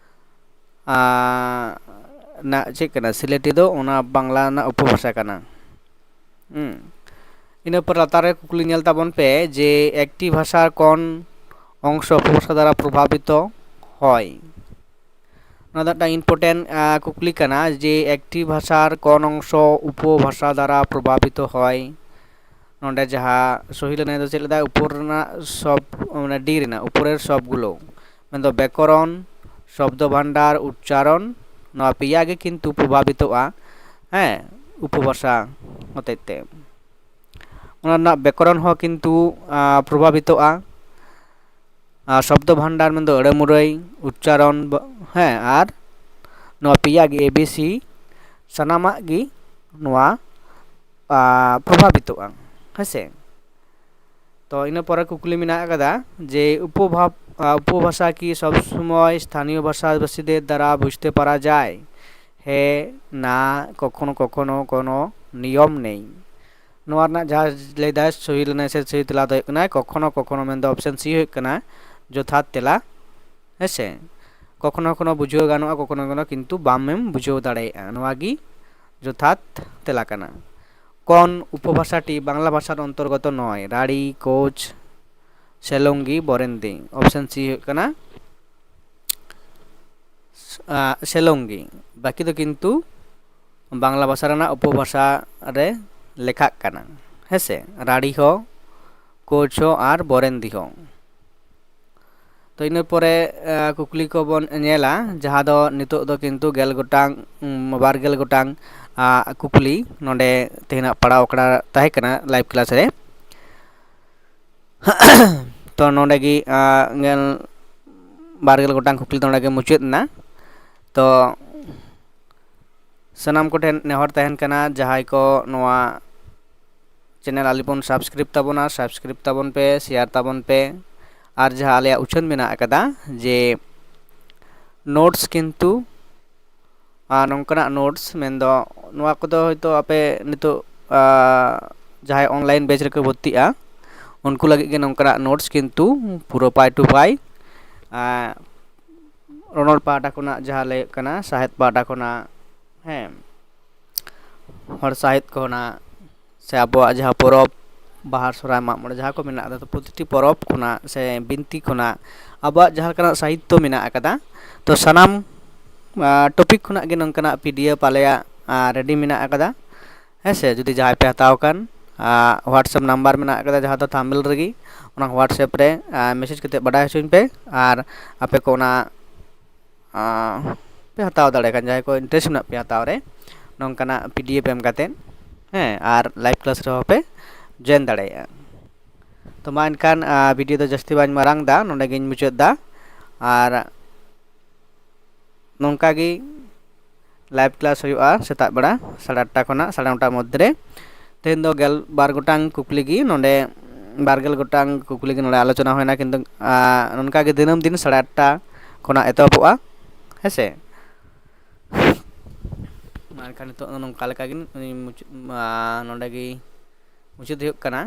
ᱟᱨ ᱨᱮᱱᱟᱜ ᱪᱮᱫ ᱠᱟᱱᱟ, ᱥᱤᱞᱮᱴᱤ ᱫᱚ ᱚᱱᱟ ᱵᱟᱝᱞᱟ ᱨᱮᱱᱟᱜ ᱩᱯᱚᱵᱷᱟᱥᱟ ᱠᱟᱱᱟ᱾ ᱦᱩᱸ᱾ ᱤᱱᱟᱹ ᱯᱚᱨ ᱞᱟᱛᱟᱨ ᱨᱮ ᱠᱩᱠᱞᱤ ᱧᱮᱞ ᱛᱟᱵᱚᱱ ᱯᱮ ᱡᱮ ᱮᱠᱴᱤ ᱵᱷᱟᱥᱟᱨ ᱠᱚᱱ ᱚᱝᱥᱚ ᱩᱯᱚᱵᱷᱟᱥᱟ ᱫᱟᱨᱟ ᱯᱨᱚᱵᱷᱟᱵᱤᱛᱚ ᱦᱚᱭ? ᱱᱚᱣᱟ ᱫᱚ ᱢᱤᱫᱴᱟᱝ ᱤᱢᱯᱚᱨᱴᱮᱱᱴ ᱠᱩᱠᱞᱤ ᱠᱟᱱᱟ ᱡᱮ ᱮᱠᱴᱤ ᱵᱷᱟᱥᱟᱨ ᱠᱚᱱ ᱚᱝᱥᱚ ᱩᱯᱚᱵᱷᱟᱥᱟ ᱫᱟᱨᱟ ᱯᱨᱚᱵᱷᱟᱵᱤᱛᱚ ᱦᱚᱭ᱾ ᱱᱚᱰᱮ ᱡᱟᱦᱟᱸ ᱥᱚᱦᱤ ᱞᱟᱹᱱᱟᱹᱭ ᱫᱚ ᱪᱮᱫ ᱞᱮᱫᱟ, ᱩᱯᱚᱨ ᱨᱮᱱᱟᱜ ᱥᱚᱵ, ᱢᱟᱱᱮ ᱰᱤ ᱨᱮᱱᱟᱜ ᱩᱯᱚᱨᱮᱨ ᱥᱚᱵᱜᱩᱞᱳ, ᱢᱮᱱᱫᱚ ᱵᱮᱠᱚᱨᱚᱱ, ᱥᱚᱵᱫᱚ ᱵᱷᱟᱱᱰᱟᱨ, ᱩᱪᱪᱟᱨᱚᱱ, ᱱᱚᱣᱟ ᱯᱮᱭᱟ ᱜᱮ ᱠᱤᱱᱛᱩ ᱯᱨᱚᱵᱷᱟᱵᱤᱛᱚᱜᱼᱟ, ᱦᱮᱸ, ᱩᱯᱚᱵᱷᱟᱥᱟ ᱦᱚᱛᱮᱡ ᱛᱮ᱾ ᱚᱱᱟ ᱨᱮᱱᱟᱜ ᱵᱮᱠᱚᱨᱚᱱ ᱦᱚᱸ ᱠᱤᱱᱛᱩ ᱟᱸ, ᱯᱨᱚᱵᱷᱟᱵᱤᱛᱚᱜᱼᱟ᱾ ᱟᱨ ᱥᱚᱵᱫᱚ ᱵᱷᱟᱱᱰᱟᱨ ᱢᱮᱱᱫᱚ ᱟᱹᱲᱟᱹ ᱢᱩᱨᱟᱹᱭ, ᱩᱪᱪᱟᱨᱚᱱ, ᱵᱟ-, ᱦᱮᱸ, ᱟᱨ ᱱᱚᱣᱟ ᱯᱮᱭᱟ ᱜᱮ, ᱮ ᱵᱤ ᱥᱤ, ᱥᱟᱱᱟᱢᱟᱜ ᱜᱮ ᱱᱚᱣᱟ ᱟᱸ, ᱯᱨᱚᱵᱷᱟᱵᱤᱛᱚᱜᱼᱟ, ᱦᱮᱸ ᱥᱮ᱾ ᱛᱚ ᱤᱱᱟᱹ ᱯᱚᱨᱮ ᱠᱩᱠᱞᱤ ᱢᱮᱱᱟᱜ ᱟᱠᱟᱫᱟ ᱡᱮ ᱩᱯᱚᱵᱷᱟᱵ-, ᱟᱸ, ᱩᱯᱚᱵᱷᱟᱥᱟ ᱠᱤ ᱥᱚᱵ ᱥᱚᱢᱚᱭ ᱥᱛᱷᱟᱱᱤᱭᱚ ᱵᱷᱟᱥᱟᱵᱷᱟᱥᱤᱫᱮᱨ ᱫᱟᱨᱟ ᱵᱩᱡᱷᱛᱮ ᱯᱟᱨᱟ ᱡᱟᱭ? ᱦᱮᱸ, ᱱᱟ, ᱠᱚᱠᱷᱚᱱᱚ ᱠᱚᱠᱷᱚᱱᱚ ᱠᱳᱱᱳ ᱱᱤᱭᱚᱢ ᱱᱮᱭ᱾ ᱱᱚᱣᱟ ᱨᱮᱱᱟᱜ ᱡᱟᱦᱟᱸ ᱞᱟᱹᱭ ᱫᱟᱭ ᱥᱚᱦᱤ ᱞᱟᱹᱱᱟᱹᱭ ᱥᱮ ᱥᱚᱦᱤ ᱛᱮᱞᱟ ᱫᱚ ᱦᱩᱭᱩᱜ ᱠᱟᱱᱟ ᱠᱚᱠᱷᱚᱱᱚ ᱠᱚᱠᱷᱚᱱᱚ, ᱢᱮᱱᱫᱚ ᱚᱯᱥᱮᱱ ᱥᱤ ᱦᱩᱭᱩᱜ ᱠᱟᱱᱟ ᱡᱚᱛᱷᱟᱛ ᱛᱮᱞᱟ, ᱦᱮᱸ ᱥᱮ᱾ ᱠᱚᱠᱷᱚᱱᱚ ᱠᱚᱠᱷᱚᱱᱚ ᱵᱩᱡᱷᱟᱹᱣ ᱜᱟᱱᱚᱜᱼᱟ, ᱠᱚᱠᱷᱚᱱᱚ ᱠᱚᱠᱷᱚᱱᱚ ᱠᱤᱱᱛᱩ ᱵᱟᱢ ᱮᱢ ᱵᱩᱡᱷᱟᱹᱣ ᱫᱟᱲᱮᱭᱟᱜᱼᱟ, ᱱᱚᱣᱟ ᱜᱮ ᱡᱚᱛᱷᱟᱛ ᱛᱮᱞᱟ ᱠᱟᱱᱟ᱾ ᱠᱚᱱ ᱩᱯᱚᱵᱷᱟᱥᱟᱴᱤ ᱵᱟᱝᱞᱟ ᱵᱷᱟᱥᱟᱨ ᱚᱱᱛᱚᱨᱜᱚᱛᱚ ᱱᱚᱭ? ᱨᱟᱲᱤ, ᱠᱳᱪ, ᱥᱮᱞᱚᱝᱜᱤ, ᱵᱚᱨᱮᱱᱫᱤ᱾ ᱚᱯᱥᱮᱱ ᱥᱤ ᱦᱩᱭᱩᱜ ᱠᱟᱱᱟ, ᱟᱸ, ᱥᱮᱞᱚᱝᱜᱤ᱾ ᱵᱟᱹᱠᱤ ᱫᱚ ᱠᱤᱱᱛᱩ ᱵᱟᱝᱞᱟ ᱵᱷᱟᱥᱟ ᱨᱮᱱᱟᱜ ᱩᱯᱚᱵᱷᱟᱥᱟ ᱨᱮ ᱞᱮᱠᱷᱟᱜ ᱠᱟᱱᱟ᱾ ᱦᱮᱸᱥᱮ, ᱨᱟᱲᱤ ᱦᱚᱸ, ᱠᱳᱪ ᱦᱚᱸ ᱟᱨ ᱵᱚᱨᱮᱱᱫᱤ ᱦᱚᱸ᱾ ᱛᱚ ᱤᱱᱟᱹ ᱯᱚᱨᱮ ᱠᱩᱠᱞᱤ ᱠᱚᱵᱚᱱ ᱧᱮᱞᱟ, ᱡᱟᱦᱟᱸ ᱫᱚ ᱱᱤᱛᱚᱜ ᱫᱚ ᱠᱤᱱᱛᱩ ᱜᱮᱞ ᱜᱚᱴᱟᱝ, ᱵᱟᱨ ᱜᱮᱞ ᱜᱚᱴᱟᱝ ᱠᱩᱠᱞᱤ ᱱᱚᱰᱮ ᱛᱮᱦᱮᱧᱟᱜ ᱯᱟᱲᱟᱣ ᱟᱠᱟᱱᱟ, ᱛᱟᱦᱮᱸ ᱠᱟᱱᱟ ᱞᱟᱭᱤᱵᱷ ᱠᱞᱟᱥ ᱨᱮ᱾ ᱛᱚ ᱱᱚᱰᱮ ᱜᱮ ᱜᱮᱞ ᱵᱟᱨ ᱜᱮᱞ ᱜᱚᱴᱟᱝ ᱠᱩᱠᱞᱤ ᱫᱚ ᱱᱚᱰᱮ ᱜᱮ ᱢᱩᱪᱟᱹᱫ ᱮᱱᱟ᱾ ᱛᱚ ᱥᱟᱱᱟᱢ ᱠᱚᱴᱷᱮᱱ ᱱᱮᱦᱚᱨ ᱛᱟᱦᱮᱱ ᱠᱟᱱᱟ, ᱡᱟᱦᱟᱸᱭ ᱠᱚ ᱱᱚᱣᱟ ᱪᱮᱱᱮᱞ ᱟᱞᱮ ᱵᱚᱱ ᱥᱟᱵᱥᱠᱨᱟᱭᱤᱵᱽ ᱛᱟᱵᱚᱱᱟ, ᱥᱟᱵᱥᱠᱨᱟᱭᱤᱵᱽ ᱛᱟᱵᱚᱱ ᱯᱮ, ᱥᱮᱭᱟᱨ ᱛᱟᱵᱚᱱ ᱯᱮ᱾ ᱟᱨ ᱡᱟᱦᱟᱸ ᱟᱞᱮᱭᱟᱜ ᱩᱪᱷᱟᱹᱱ ᱢᱮᱱᱟᱜ ᱟᱠᱟᱫᱟ ᱡᱮ ᱱᱳᱴᱥ ᱠᱤᱱᱛᱩ ᱟᱨ ᱱᱚᱝᱠᱟᱱᱟᱜ ᱱᱳᱴᱥ ᱢᱮᱱᱫᱚ ᱱᱚᱣᱟ ᱠᱚᱫᱚ ᱦᱚᱭᱛᱳ ᱟᱯᱮ ᱱᱤᱛᱚᱜ ᱡᱟᱦᱟᱸᱭ ᱚᱱᱞᱟᱭᱤᱱ ᱵᱮᱪ ᱨᱮᱠᱚ ᱵᱷᱚᱨᱛᱤᱜᱼᱟ, ᱩᱱᱠᱩ ᱞᱟᱹᱜᱤᱫ ᱜᱮ ᱱᱚᱝᱠᱟᱱᱟᱜ ᱱᱳᱴᱥ ᱠᱤᱱᱛᱩ ᱯᱩᱨᱟᱹ ᱯᱟᱭ ᱴᱩ ᱯᱟᱭ ᱨᱚᱱᱚᱲ ᱯᱟᱦᱴᱟ ᱠᱷᱚᱱᱟᱜ, ᱡᱟᱦᱟᱸ ᱞᱟᱹᱭᱚᱜ ᱠᱟᱱᱟ ᱥᱟᱶᱦᱮᱫ ᱯᱟᱦᱴᱟ ᱠᱷᱚᱱᱟᱜ, ᱦᱮᱸ, ᱦᱚᱲ ᱥᱟᱶᱦᱮᱫ ᱠᱷᱚᱱᱟᱜ, ᱥᱮ ᱟᱵᱚᱣᱟᱜ ᱡᱟᱦᱟᱸ ᱯᱚᱨᱚᱵᱽ, ᱵᱟᱦᱟ, ᱥᱚᱦᱨᱟᱭ, ᱢᱟᱜ ᱢᱚᱬᱮ ᱡᱟᱦᱟᱸ ᱠᱚ ᱢᱮᱱᱟᱜ ᱟᱠᱟᱫᱟ, ᱯᱨᱚᱛᱤᱴᱤ ᱯᱚᱨᱚᱵᱽ ᱠᱷᱚᱱᱟᱜ ᱥᱮ ᱵᱤᱱᱛᱤ ᱠᱷᱚᱱᱟᱜ ᱟᱵᱚᱣᱟᱜ ᱡᱟᱦᱟᱸ ᱞᱮᱠᱟᱱᱟᱜ ᱥᱟᱦᱤᱛᱛᱚ ᱢᱮᱱᱟᱜ ᱟᱠᱟᱫᱟ, ᱛᱚ ᱥᱟᱱᱟᱢ ᱴᱚᱯᱤᱠ ᱠᱷᱚᱱᱟᱜ ᱜᱮ ᱱᱚᱝᱠᱟᱱᱟᱜ ᱯᱤ ᱰᱤ ᱮᱯᱷ ᱟᱞᱮᱭᱟᱜ ᱨᱮᱰᱤ ᱢᱮᱱᱟᱜ ᱟᱠᱟᱫᱟ᱾ ᱦᱮᱸ ᱥᱮ, ᱡᱩᱫᱤ ᱡᱟᱦᱟᱸᱭ ᱯᱮ ᱦᱟᱛᱟᱣ ᱠᱷᱟᱱ, WhatsApp ᱱᱟᱢᱵᱟᱨ ᱢᱮᱱᱟᱜ ᱟᱠᱟᱫᱟ ᱡᱟᱦᱟᱸ ᱫᱚ ᱛᱷᱟᱢᱵᱮᱞ ᱨᱮᱜᱮ, ᱚᱱᱟ WhatsApp ᱨᱮ ᱢᱮᱥᱮᱡᱽ ᱠᱟᱛᱮ ᱵᱟᱰᱟᱭ ᱦᱚᱪᱚᱧ ᱯᱮ᱾ ᱟᱨ ᱟᱯᱮ ᱠᱚ ᱚᱱᱟ ᱯᱮ ᱦᱟᱛᱟᱣ ᱫᱟᱲᱮᱭᱟᱜ ᱠᱷᱟᱱ, ᱡᱟᱦᱟᱸᱭ ᱠᱚ ᱤᱱᱴᱟᱨᱮᱥᱴ ᱢᱮᱱᱟᱜ ᱯᱮᱭᱟ ᱦᱟᱛᱟᱣ ᱨᱮ, ᱱᱚᱝᱠᱟᱱᱟᱜ ᱯᱤ ᱰᱤ ᱮᱯᱷ ᱮᱢ ᱠᱟᱛᱮᱫ, ᱦᱮᱸ, ᱟᱨ ᱞᱟᱭᱤᱵᱷ ᱠᱞᱟᱥ ᱨᱮᱦᱚᱸ ᱯᱮ ᱡᱚᱭᱮᱱ ᱫᱟᱲᱮᱭᱟᱜᱼᱟ᱾ ᱛᱚ ᱢᱟ ᱮᱱᱠᱷᱟᱱ ᱵᱷᱤᱰᱤᱭᱳ ᱫᱚ ᱡᱟᱹᱥᱛᱤ ᱵᱟᱹᱧ ᱢᱟᱨᱟᱝ ᱮᱫᱟ, ᱱᱚᱸᱰᱮ ᱜᱤᱧ ᱢᱩᱪᱟᱹᱫ ᱮᱫᱟ᱾ ᱟᱨ ᱱᱚᱝᱠᱟ ᱜᱮ ᱞᱟᱭᱤᱵᱷ ᱠᱞᱟᱥ ᱦᱩᱭᱩᱜᱼᱟ ᱥᱮᱛᱟᱜ ᱵᱮᱲᱟ ᱥᱟᱲᱮ ᱟᱴᱴᱟ ᱠᱷᱚᱱᱟᱜ ᱥᱟᱲᱮ ᱱᱚᱴᱟ ᱢᱚᱫᱽᱫᱷᱮ ᱨᱮ᱾ ᱛᱮᱦᱮᱧ ᱫᱚ ᱜᱮᱞ ᱵᱟᱨ ᱜᱚᱴᱟᱝ ᱠᱩᱠᱞᱤ ᱜᱮ ᱱᱚᱰᱮ, ᱵᱟᱨ ᱜᱮᱞ ᱜᱚᱴᱟᱝ ᱠᱩᱠᱞᱤ ᱜᱮ ᱱᱚᱰᱮ ᱟᱞᱳᱪᱚᱱᱟ ᱦᱩᱭᱱᱟ, ᱠᱤᱱᱛᱩ ᱱᱚᱝᱠᱟ ᱜᱮ ᱫᱤᱱᱟᱹᱢ ᱫᱤᱱ ᱥᱟᱲᱮ ᱟᱴᱴᱟ ᱠᱷᱚᱱᱟᱜ ᱮᱛᱚᱦᱚᱵᱚᱜᱼᱟ, ᱦᱮᱸ ᱥᱮ᱾ ᱢᱟ ᱮᱱᱠᱷᱟᱱ ᱱᱤᱛᱚᱜ ᱫᱚ ᱱᱚᱝᱠᱟ ᱞᱮᱠᱟ ᱜᱮ ᱢᱩᱪᱟᱹᱫ, ᱱᱚᱰᱮ ᱜᱮ ᱢᱩᱪᱟᱹᱫ ᱦᱩᱭᱩᱜ ᱠᱟᱱᱟ᱾